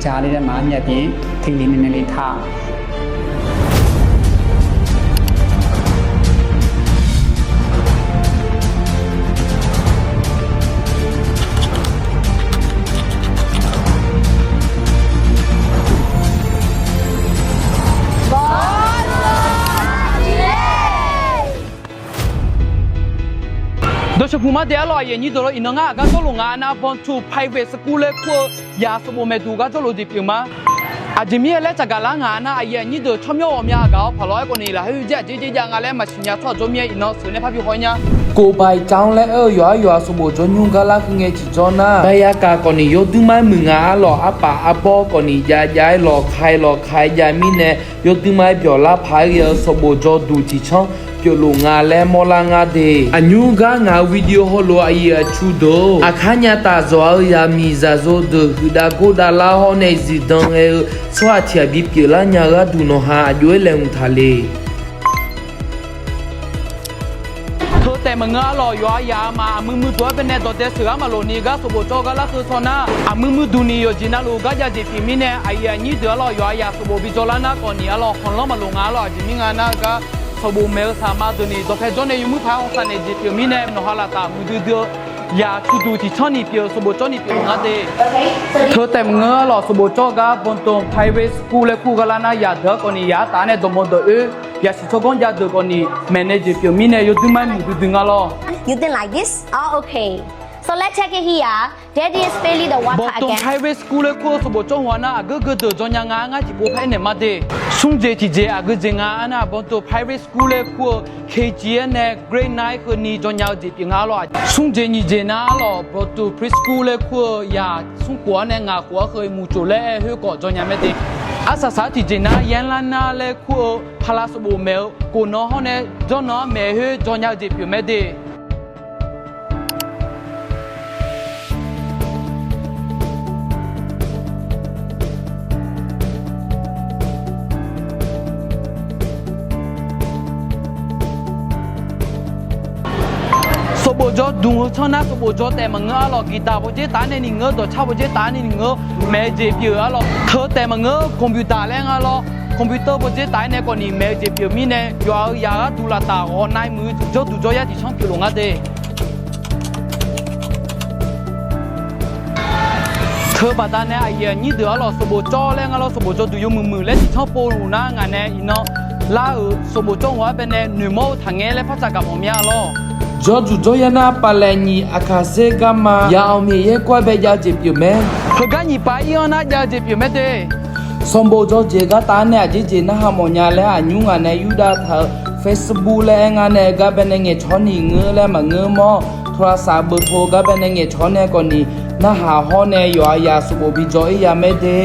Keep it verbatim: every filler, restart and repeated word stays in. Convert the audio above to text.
Jale ma nya pyeuf teqli naeq naeq le ta. Dawqshawq puq mar de arlawq, aqyuif aqnyir deuq lawr, iqnan ngar aqgar jawrluf nga nar, Bontu Private School laer kur-eu yaq sanqbof maeqduq gar jawrluf jeq pyeuf ma. Aqjeq mirnae laer tsafgaq lar nga nar, aqyuif aqnyir deuq tsawrmyanr ghawqmya aqgaq-awr paqlawr-aer khawf ni laqkhoer jeq aqjeq jeq jav nga laer maqsiq nya tsawrhaq jawr mir-aer iqnan sheuq nae parbi haw-ir nya. Kof baiq cav-anr laer aer-eu yawqhar yawqha sanqbof jawr nymr gar lar khoer ngae tiqjawr nar, baryakaf khawf ni yawduir mar-aer muiq nga arlawq, arpaf arbawr khawf ni jav jav-aer lawqka lawqka jav mirnae, yawduir mar-aer byawq lar paq-aer ghae-eu sanqbof jawrduq tiqcanr pyeufluf nga laer mawrlar ngar de. Aqnymr gar ngaq-euq video hawlof-aer aqyuif aqtsu deuq-or, aqkar nya taf zawq-eu zaqmiq zaqzo deuq huiqdav gor dav lar hawr nae zifdan ghae-eu tsawrhaq tiq ghaq bipyeuf lar nya-eu gharduq nawqha aqjox-aer laeqhmq taq le. Teu taef maqngeur arlawq, yawqha yaq-a ma aqmui muiduq-aer baenae dawqdae sheuq ghaq maqloq ni gar sanqbof jawr-eu gar larkeuv shaw nar, aqmui muiduq ni yawqjeq navluf gar jav jeq pyeuf mirnae, aqyuif aqnyir deuq arlawq, yawqha yaq sanqbof bijawr lar nar khawf ni arlawq, khanqlanr maqloq nga arlawq, aqjeq mir nga nar-eu gar sanqbof maeq-eu saqma deuq ni dawqpae jawr nae yawmuir paq-aer hawsav naeq jeq pyeuf mirnae, nawqha laftaf muiqdui dui-eu yaq cuduq tiqcanr ni pyeuf-eu sanqbof jawr ni pyeuf-eu nga de. Teu taef maqngeur arlawq, sanqbof jawr-eu gar Bontu Private School laer kur-eu gar lar nar, yaq deuq-anr khawf ni yaq artaf-anr nae dawqmawq dawq-oer yaq siq tsawrganr jav deuq khawf ni maeqnaeq jeq pyeuf mirnae yawduir mar-aer muiqdui dui nga lawr. You didn't like this? Oh, okay. So let's check it here. Daddy is filling the water again. Bontu Private School laer kur-eu sanqbof jawr hawq-a nar, aqgeu geu deuq jawr nya nga ngar tiqpov par aernaeq ma de. Smr jeq tiqjeq aqgeu jeq nga arnar, Bontu Private School laer kur-eu K G-aer nae Grade nine heuni jawr nya-eu jeq pyeuf nga arlawq. Smr jeq nyiq jeq nar arlawq, Bontu Preschool laer kur-eu yaq smr khof-anr nae ngaq khof-anr heu muiq tsof laer aer khoer khawf jawr nya mae de. Arsaq saq-aer tiqjeq nar, Yanlarnar laer kur-eu pala sanqbof maeq-eu khof nan hawr nae jawr nan-anr maeq khoer jawr nya-eu jeq pyeuf mae de. Sanqbof jawr dmq heu tsanr nar, sanqbof jawr taef maqngeur arlawq, guitar bawdzer taf-aer nae ni ngeur, dawqcar bawdzer taf-aer nae ni ngeur, maeq-eu jeq pyeuf arlawq. Teu taef maqngeur, computer laer nga lawr, computer bawdzer taf-aer nae khawf ni maeq-eu jeq pyeuf mirnae, yawqha-euq yaq gharduq laftaf ghawqnae muiq jawrduq jawryar tiqcanr pyeufluf nga de. Teubaqda nae aqyuif aqnyir deuq arlawq, sanqbof jawr laer nga lawr, sanqbof jawrduq yawmuiq muiq laer tiqcanr povluf nar ngaq nae iqnan lar-euq sanqbof jawr hawq-aer baenae noeqmawr-eu taqngaer laer par tsaf gaq mawf mya lawr. Jawrduq jawryar nar pavlaeq nyiq aqkaq ser garma yaq awq miq yaer kawr-aer bae jav-eu jeq pyeuf mae. Heugar nyiq pav ir-anr nar jav-eu jeq pyeuf mae de. Sanqbof jawr jeq gartaf-aer nae aqjeq jeq narhaq mawf nya laer aqnymr ngaq nae yurdav taq-euq Facebook laer aer ngar nae gar baenae ngaeqcawq ni ngeur laer maqngeur mawr, tawrasaq beupo gar baenae ngaeqcawq nae khawf ni narhaq hawr nae yawqha yaq sanqbof bijawr ir ya mae de.